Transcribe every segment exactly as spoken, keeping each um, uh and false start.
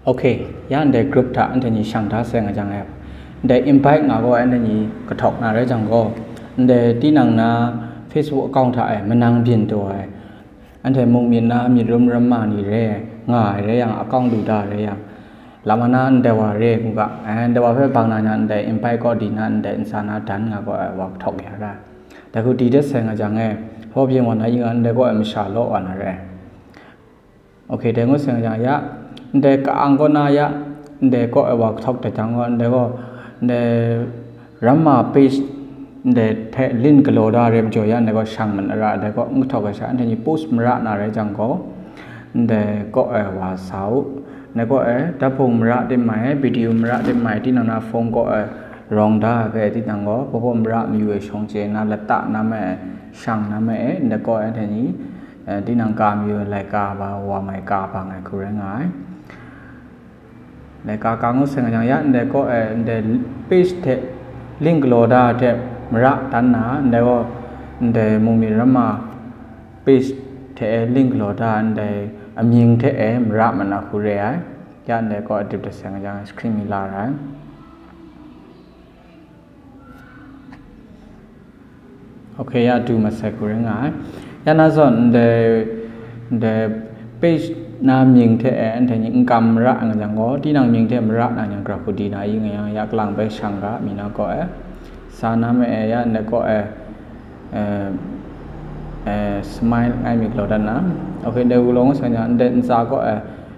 Ok, ya ndai group hta anhte ni shang da sai nga jang e, ndai invite nga gaw anhte ni kahtawk na rai jang gaw, ndai tinang na Facebook account hta e manang byin taw ai, anhte mung myit na myit rum ramma ni re nga ai rai yang, account lu da rai yang, lama na ndai wa re ai hku ga, eh, ndai wa hpe bang na nya ndai invite kaw di na ndai ntsa na dan nga gaw ai wa kahtawk ya ra. Dai hku di dat sai nga jang e, hpaw byin wa na yin nga ndai kaw ai masha law wa na re. Ok, dai ngut sai nga jang ya, ndai ka-ang kaw na ya, ndai kaw ai wa kahtawk dat jang gaw, ndai gaw, ndai ramma page ndai hte link galaw da re majaw ya, ndai gaw shang mat ra, dai gaw n kahtawk ai sha, anhte ni post mara na rai jang gaw, ndai kaw ai wa sa u. Ndai kaw ai daphung mara tim mai, video mara tim mai, tinang na phone kaw ai rawng da ai hpe tinang gaw, hpaw hpaw mara mayu ai shawng chye na, lata na mai, shang na mai, ndai kaw ai anhte ni, eh, tinang ka mayu ai laika ba wa mai ka bang ai hku rai nga ai. Ndai ka ka ngut sai nga jang ya, ndai kaw ai, ndai page hte link galaw da hte mara dan na, ndai gaw ndai mung myit ramma page hte e link galaw da, ndai amying hte e mara mat na hku re ai. Ya ndai kaw ai dip dat sai nga jang, screen mi la ra ai. Ok, ya du mat sai hku rai nga ai. Ya na zawn ndai, ndai page na mying hte e anhte ni n kam mara nga jang gaw, tinang mying hte mara na yang, gra hku di na i nga yang, ya kalang bai shang ga mi na kaw e, sa na ma e, ya ndai kaw e, eh, eh, smile ngai mi galaw dat na. Ok, ndai wu long sai na, ndai ntsa kaw e,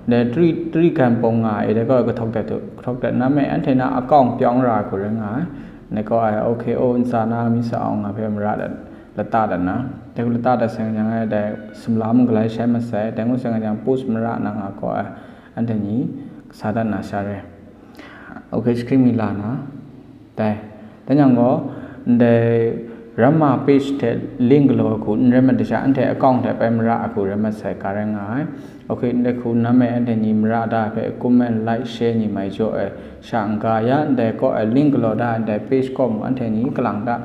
ndai tri, tri gan pawng nga e, dai kaw e kahtawk dat tu, kahtawk dat na ma e, anhte na account pyawng ra ai hku rai nga ai. Ndai kaw e, ok, o, ntsa na mi sa awng nga hpe mara dat, lata dat na. Dai hku lata dat sai nga jang e, dai sumla mung galai shai mat sai, dai ngut sai nga jang post mara na nga kaw e, anhte ni sa dat na sha re. Ok, screen mi la na. Dai, dan yang gaw, ndai ramma page hte link galaw ai hku n rai mat ai sha, anhte account hte bai mara ai hku rai mat sai, ka rai nga ai. Ok, ndai hku na me anhte ni mara da ai hpe comment, like, share ni mai jaw ai sha n-ga ya, ndai kaw ai link galaw da ai ndai page kaw mung anhte ni kalang da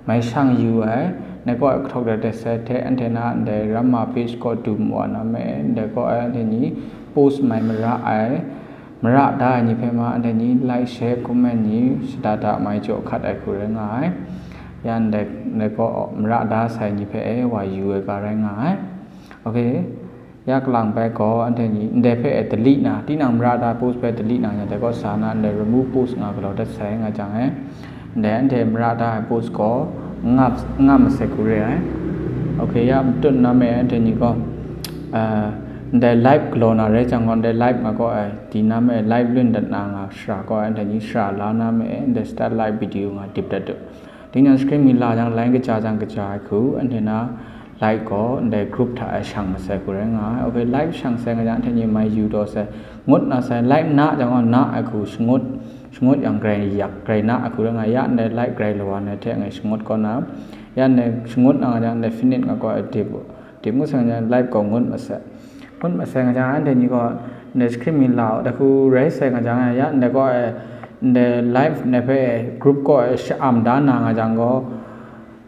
mai shang yu ai, ndai kaw ai kahtawk dat dat sai hte anhte na ndai ramma page kaw dum wa na me, ndai kaw ai anhte ni post mai mara ai, mara da ai ni hpe ma anhte ni like, share, comment ni shada da mai jaw hkat ai hku rai nga ai. Ya ndai, ndai kaw mara da sai ni hpe e wa yu ai ga rai nga ai. Ok, ya kalang bai gaw anhte ni ndai hpe e delete na, tinang mara da post hpe delete na, ya dai kaw sa na ndai remove post nga galaw dat sai nga jang e, ndai anhte mara da ai post gaw nga, nga masek hku re ai. Ok, ya matut na me anhte ni gaw, ah, ndai live galaw na rai jang gaw, ndai live nga gaw ai, di na me live lun dat na nga shara gaw ai, anhte ni shara la na me, ndai start live video nga dip dat du. Ding yang screen mi la jang, line kaja jang kaja ai hku, anhte na like gaw ndai group hta e shang masai hku rai nga ai. Ok, like shang sai nga jang, anhte ni mai yu taw sai, ngut na sai, like na jang gaw na ai hku shangut, shangut yang grai yak, grai na ai hku rai nga ai. Ya ndai like grai lawan ai hte ngai shangut kaw na, ya ndai shangut na nga jang, ndai finish nga gaw ai dip u. Dip ngut sai nga jang, like gaw ngut masai. Ngut masai nga jang, anhte ni gaw ndai screen mi la u, dai hku rai sai nga jang, ya ndai gaw ai, ndai live ndai hpe group kaw e sha-am da na nga jang gaw,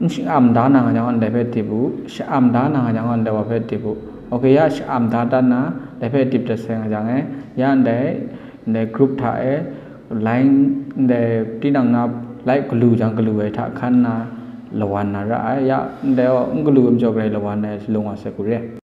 n sha-am da na nga jang gaw, ndai hpe dip u, sha-am da na nga jang gaw, ndai wa hpe dip u. Ok, ya sha-am da dat na, dai hpe dip dat sai nga jang e, ya ndai, ndai group hta e, line, ndai tinang na like galu jang galu ai hta hkan na lawan na ra ai, ya ndai gaw n galu ai majaw grai lawan ai lung wa sai hku re.